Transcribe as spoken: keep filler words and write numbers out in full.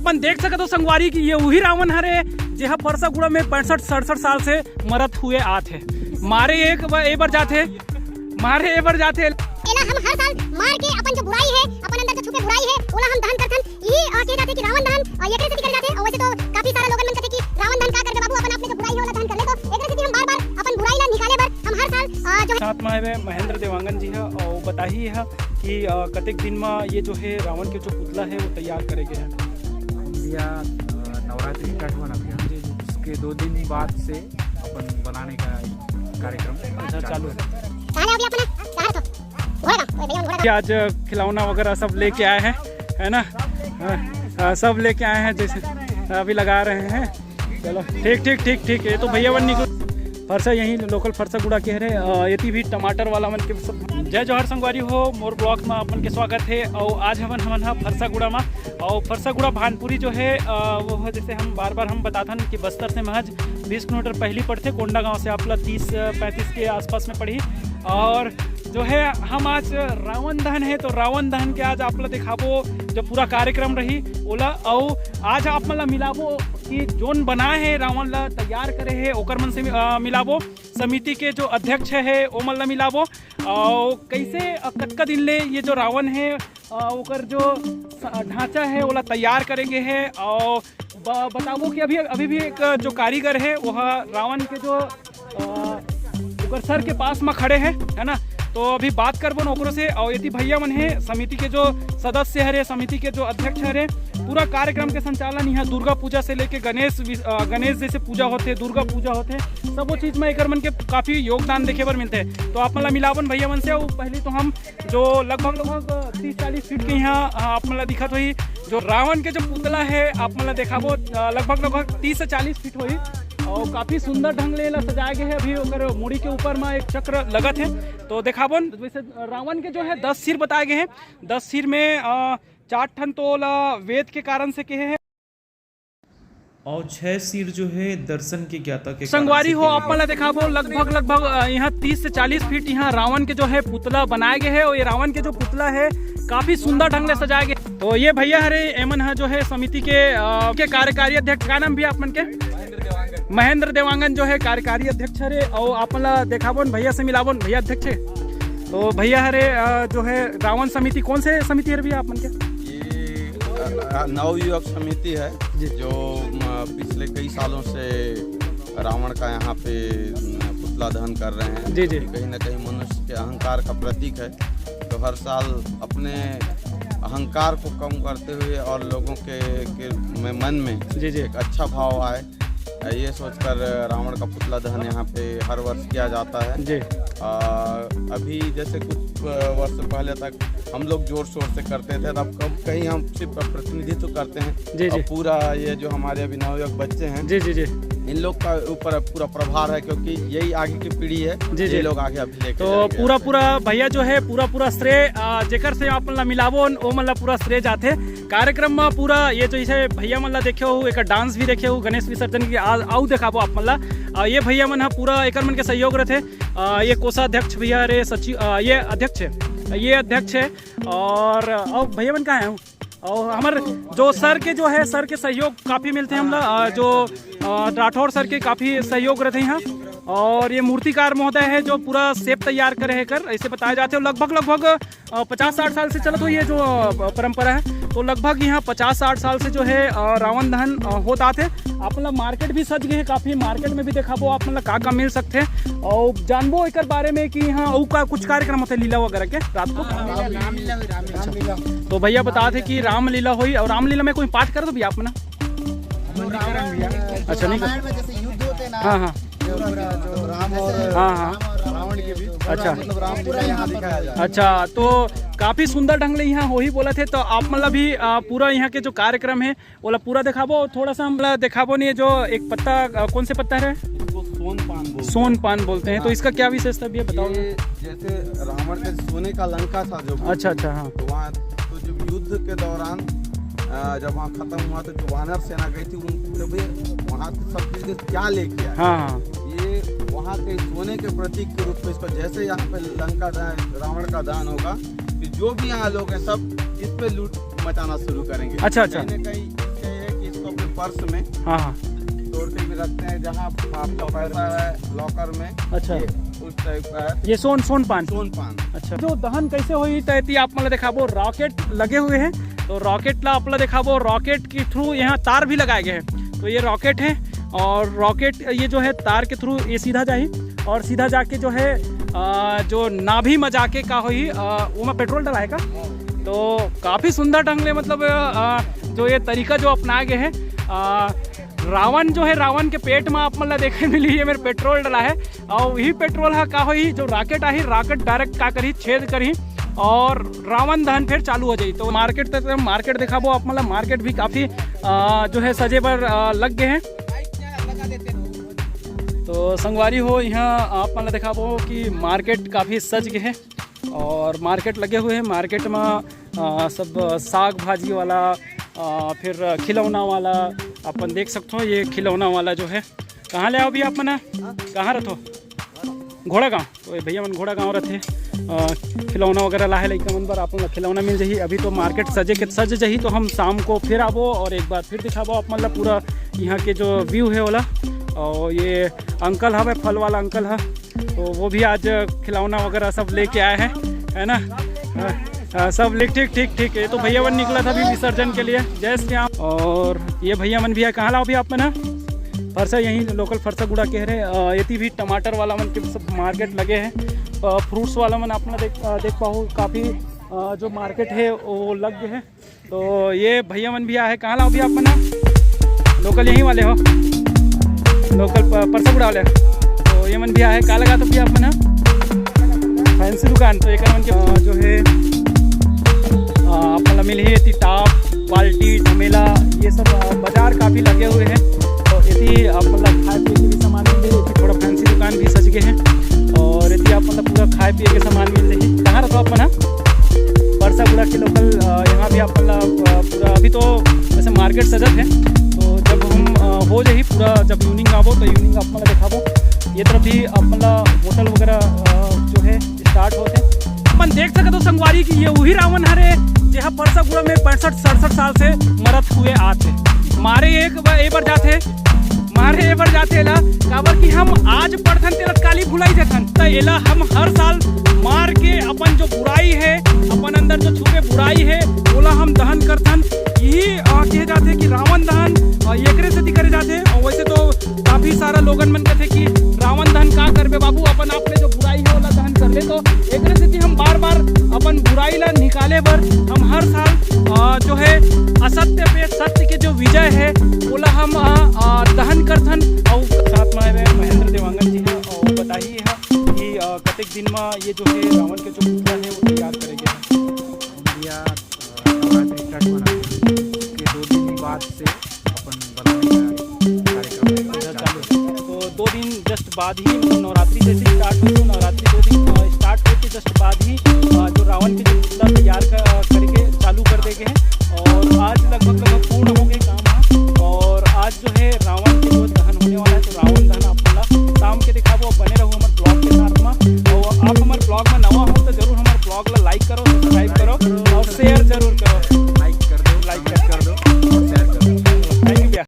अपन देख सकत हो संगवारी कि ये वही रावण हरे, जेहा फरसागुड़ा में पैंसठ सड़सठ साल से मरत हुए आत हे। मारे एक ब-, ए बर जाथे, मारे ए बर जाथे। एला हम हर साल मार के अपन जो बुराई है, अपन अंदर जो छुपे बुराई है, ओला हम दहन करथन। यही, अ, कहे जाथे कि रावण दहन, अ, एकरे सेती करे जाथे। और वैसे तो काफी सारा लोगन मन कहथे कि रावण दहन का करबे बाबू, अपन आप में जो बुराई है, ओला दहन कर ले। तो एकरे सेती हम बार-बार अपन बुराई ला निकाले बर हम हर साल, अ, जो है साथ में आए हुए महेंद्र देवांगन जी है और बताही है कि, अ, कतेक दिन में ये जो है रावण के जो पुतला है, वो तैयार करे गए हैं। भैया, अ, नवरात्रि स्टार्ट हुआ ना भैया, जी, जी। उसके दो दिन बाद से अपन बनाने का कार्यक्रम अच्छा, चालू चालू है। है। कहाँ ले अभी अपने? बाहर तो। घोड़े का, ओए भैया, घोड़े का। आज खिलौना वगैरह सब लेके आए हैं, है ना? हाँ, हाँ, सब लेके आए हैं, जैसे अभी लगा रहे हैं। चलो, ठीक, ठीक, ठीक, ठीक। ये तो भैया बन निकल फरसा, यही लोकल फरसागुड़ा के हरे। अ, एती भी टमाटर वाला मन के सब। जय जोहार संगवारी हो, मोर ब्लॉग में अपन के स्वागत है। और आज हमन, हमन हा फरसागुड़ा में, और फरसागुड़ा भानपुरी जो है, अ, वो है, जैसे हम बार बार हम बताथन कि बस्तर से महज बीस किलोमीटर पहली पड़थे, कोंडागांव से आप ला तीस, अ, पैंतीस के आसपास में पड़ी। और जो है, हम आज रावण दहन है, तो रावण दहन के आज आप ला दिखाबो, जो पूरा कार्यक्रम रही ओला। अउ आज आप मन ला मिलाबो कि जोन बनाए है रावण ला, तैयार करे है, ओकर मन से, अ, मिलाबो। समिति के जो अध्यक्ष है, ओमन ला मिलाबो। अउ कैसे, अ, कतका दिन ले ये जो रावण है, अ, ओकर जो स-, ढांचा है, ओला तैयार करे गे है। अउ ब-, बताबो कि अभी, अभी भी एक जो कारीगर है, वो ह रावण के जो, अ, ओकर सर के पास में खड़े हैं, है ना? तो अभी बात करबो न ओकरो से। और एती भैया मन है, समिति के जो सदस्य हरे, समिति के जो अध्यक्ष हरे, पूरा कार्यक्रम के संचालन यहाँ दुर्गा पूजा से लेके गणेश वि-, अ, गणेश जैसे पूजा होते, दुर्गा पूजा होते, सबो चीज में एकर मन के काफी योगदान देखे बर मिलते हैं। तो आप मन ला मिलावन भैया मन से, और पहले तो हम जो लगभग, लगभग तीस चालीस फीट के यहाँ, अ, आप मन ला दिखत होही, जो रावण के जो पुतला है, आप मन ला देखाबो, अ, लगभग, लगभग तीस से चालीस फीट होही, और काफी सुंदर ढंग ले एला सजाए गए है। अभी ओकर मुड़ी के ऊपर में एक चक्र लगत है, तो देखाबो न। वैसे रावण के जो है दस सिर बताए गए हैं, दस सिर में, अ, चार ठन तो ओला वेद के कारण से कहे हैं। और छह सिर जो है दर्शन के ज्ञाता के संगवारी हो, आप मन ला देखाबो, लगभग, लगभग, अ, यहाँ तीस से चालीस फीट यहाँ रावण के जो है पुतला बनाए गए है। और ये रावण के जो पुतला है, काफी सुंदर ढंग ले सजाए गए। तो ये भैया हरे, एमन ह जो है समिति के, अ, के कार्यकारी अध्यक्ष, का नाम भी आप मन के? महेंद्र देवांगन जो है कार्यकारी अध्यक्ष हरे। और आप मन ला देखाबो न, भैया से मिलाबो न, भैया अध्यक्ष है। तो भैया हरे, अ, जो है रावण समिति, कौन से समिति हरे भैया आप मन के? ये, अ, अ, नवयुवक समिति है, जी। जो, म, पिछले कई सालों से रावण का यहाँ पे, म, पुतला दहन कर रहे हैं, जी, जी। जो कि कहीं ना कहीं मनुष्य के अहंकार का प्रतीक है। तो हर साल अपने अहंकार को कम करते हुए और लोगों के, के में, मन में, जी, जी। एक अच्छा भाव आए, ये सोचकर रावण का पुतला दहन यहाँ पे हर वर्ष किया जाता है। जी। आ, अभी जैसे कुछ, अ, वर्ष पहले तक हम लोग जोर शोर से करते थे, तब कब कहीं हम सिर्फ प्रतिनिधित्व करते हैं। जी, और जी। पूरा ये जो हमारे अभी नवयुवक बच्चे हैं, जी, जी, जी। इन लोग का ऊपर पूरा प्रभार है, क्योंकि यही आगे की पीढ़ी है, जी, ये जी। लोग आगे अभी लेके तो जाएंगे। पूरा, पूरा भैया जो है, पूरा, पूरा श्रेय, अ, जेकर से आप मन ला मिलाबो, ओ मन ला पूरा श्रेय जाथे। कार्यक्रम में पूरा ये जो इसे भैया मन ला देखे हो, एक डांस भी देखे हो गणेश विसर्जन की, आ-, आऊ देखाबो आप मन ला। अ, ये भैया मन ह पूरा एकर मन के सहयोग रथे। अ, ये कोषाध्यक्ष भैया रे, सचिव, अ, ये अध्यक्ष है, ये अध्यक्ष है। और, और भैया मन कहाँ है? और हमर जो सर के जो है, सर के सहयोग काफी मिलते हैं हमला, अ, जो, अ, राठौर सर के काफी सहयोग रहते हैं। और ये मूर्तिकार महोदय है, जो पूरा शेप तैयार करे है कर, ऐसे बताया जाते हैं। लगभग, लगभग, अ, पचास साठ साल से चलत हुई ये जो, अ, परंपरा है, तो लगभग यहाँ पचास साठ साल से जो है, अ, रावण दहन, अ, होत आत है। आप मतलब मार्केट भी सज गए है काफी, मार्केट में भी देखाबो आप मतलब का का मिल सकते हैं और जानबो एकर बारे में कि यहाँ अउ का कुछ कार्यक्रम होते लीला वगैरह के रात को। हाँ, रामलीला हुई, रामलीला। अच्छा। तो भैया बता थे कि रामलीला हुई, और रामलीला में कोई पाठ कर दो भैया आप ना। अच्छा, नहीं कर- रामायण में जैसे युद्ध होते हैं ना, हाँ, हाँ। जो राम और, हाँ, हाँ। राम और रावण के बीच। अच्छा। मतलब राम पूरा यहाँ दिखाया जाए। अच्छा, तो काफी सुंदर ढंग ले यहाँ होही बोलत हे, तो आप मतलब भी, आ, पूरा यहाँ के जो कार्यक्रम है ओला पूरा देखाबो, थोड़ा सा हमला देखाबो नहीं, जो एक पत्ता, अ, कौन से पत्ता है? इसको सोन पान बोलते हैं। सोन पान बोलते हैं, तो हाँ। इसका क्या विशेषता भैया बताओ ना। ये जैसे रावण के सोने का लंका था जो, अच्छा, अच्छा, हाँ। तो वहाँ तो जब युद्ध के दौरान, अ, जब वहाँ खत्म हुआ तो जो वानर सेना गई थी, उन, तो वे वहाँ से सब चीज़ क्या लेके आए? हाँ, हाँ। ये वहाँ के सोने के प्रतीक के रूप में इसको जैसे यहाँ पे लंका दहन, रावण का दहन होगा, कि जो भी यहाँ लोग हैं सब इस पे लूट मचाना शुरू करेंगे। अच्छा, अच्छा। कहीं ना कहीं इसके पर्स में हाँ हाँ। तोड़ के भी रखते हैं, जहाँ आपका पैसा है लॉकर में। अच्छा। ये उस टाइप का है। ये सोन सोन पान। सोन पान। अच्छा, जो दहन कैसे होही त एती आप मन ला देखाबो, रॉकेट लगे हुए हैं। तो रॉकेट ला आप ला देखाबो, रॉकेट के थ्रू यहाँ तार भी लगाए गए हैं। तो ये रॉकेट है और रॉकेट ये जो है तार के थ्रू ये सीधा जाही और सीधा जाके जो है आ, जो नाभि में जाके का होही, आ, वो में पेट्रोल डलाए का। तो काफ़ी सुंदर ढंग ले मतलब आ, जो ये तरीका जो अपनाए गए है, आ, रावण जो है, रावण के पेट में आप मन ला देखे मिली ये मेर पेट्रोल डला है। और वही पेट्रोल हा का होही, जो रॉकेट आही, रॉकेट डायरेक्ट का करही, छेद करही और रावण दहन फिर चालू हो जाही। तो मार्केट तक, मार्केट देखाबो आप मन ला, मार्केट भी काफ़ी आ, जो है सजे बर आ, लग गए हैं। तो संगवारी हो, यहाँ आप मन ला देखाबो कि मार्केट काफ़ी सज गए है और मार्केट लगे हुए हैं। मार्केट में आ, सब साग भाजी वाला, आ, फिर खिलौना वाला, अपन देख सकते हो ये खिलौना वाला जो है। कहाँ ले आओ भैया आप मन? कहाँ रथो? घोड़ा गाँव। तो ये भैया मन घोड़ा गाँव रथे, आ, खिलौना वगैरह लाहे लइका मन बर, आप मन ला खिलौना मिल जाही। अभी तो मार्केट सजे के सज जाही, तो हम शाम को फिर आबो और एक बार फिर दिखाबो आप मन ला पूरा यहाँ के जो व्यू है ओला। और ये अंकल हवे, फल वाला अंकल है, तो वो भी आज खिलौना वगैरह सब लेके आए हैं, है ना? हाँ, हाँ, सब ले, ठीक ठीक ठीक। ये तो भैया मन निकला था अभी विसर्जन के लिए। जय श्री राम। और ये भैया मन भी है, कहाँ लाओ भैया आप मन? फरसा, यहीं लोकल फरसा गुड़ा के हरे। अ, एती भी टमाटर वाला मन के सब मार्केट लगे हैं। अ, फ्रूट्स वाला मन आप मन देख, अ, देख पाओ, काफ़ी अ, जो मार्केट है वो लग गए हैं। तो ये भैया मन भी आए हैं, कहाँ लाओ भैया आप मन? लोकल यहीं वाले हो, लोकल प-, परसा गुड़ा वाले। तो ये मन भी आए हैं, का लगाथो भैया आप मन? फैंसी दुकान। तो एक मन के, अ, जो है, अ, आप मन ला मिलही एती टाप, बाल्टी, ढमेला, ये सब, अ, बाजार काफ़ी लगे हुए हैं। तो एती आप मन ला खाए पिए के भी सामान मिल जाही, एती थोड़ा फैंसी दुकान भी सज गए हैं और एती आप मन ला पूरा खाए पिए के सामान मिल जाही। कहाँ रथो आप मन ह? परसा गुड़ा के लोकल, अ, यहाँ भी आप मन ला, अ, पूरा अभी तो वैसे मार्केट सजत है, तो जब हम, अ, हो जाही पूरा, जब इवनिंग आबो तो इवनिंग आप मन ला देखाबो। ये तरफ भी आप मन ला होटल वगैरह, अ, जो है स्टार्ट होथे। अपन देख सकत हो संगवारी कि ये उही रावण हरे, जेहा परसा गुड़ा में पैंसठ सड़सठ साल से मरत हुए आत हे। मारे एक ब-, ए बर जाथे, मारे ए बर जाथे एला, काबर कि हम आज पढ़थन तेला काली भुलाई जथन। त एला हम हर साल मार के अपन जो बुराई है, अपन अंदर जो छुपे बुराई है, ओला हम दहन करथन। यही, अ, कहे जाथे कि रावण दहन, अ, एकरे सेती करे जाथे। और वैसे तो काफी सारा लोगन मन कथे कि रावण दहन का करबे बाबू, अपन आप में जो बुराई है ओला दहन कर ले। तो एकरे सेती हम बार बार अपन बुराई ला निकाले बर हम हर साल, अ, जो है असत्य पे सत्य के जो विजय है ओला हम, अ, अ, दहन करथन। और साथ में हवे महेंद्र देवांगन जी हैं और बताही है कि, अ, कतेक दिन में ये जो है रावण के जो पुतला है वो तैयार करे गए हैं। भैया, अ, नवरात्रि स्टार्ट होना है, उसके दो दिन बाद से अपन बनाने का कार्यक्रम है। अच्छा, चालू। तो दो दिन जस्ट बाद ही, मतलब नवरात्रि जैसे ही स्टार्ट होही, तो नवरात्रि दो दिन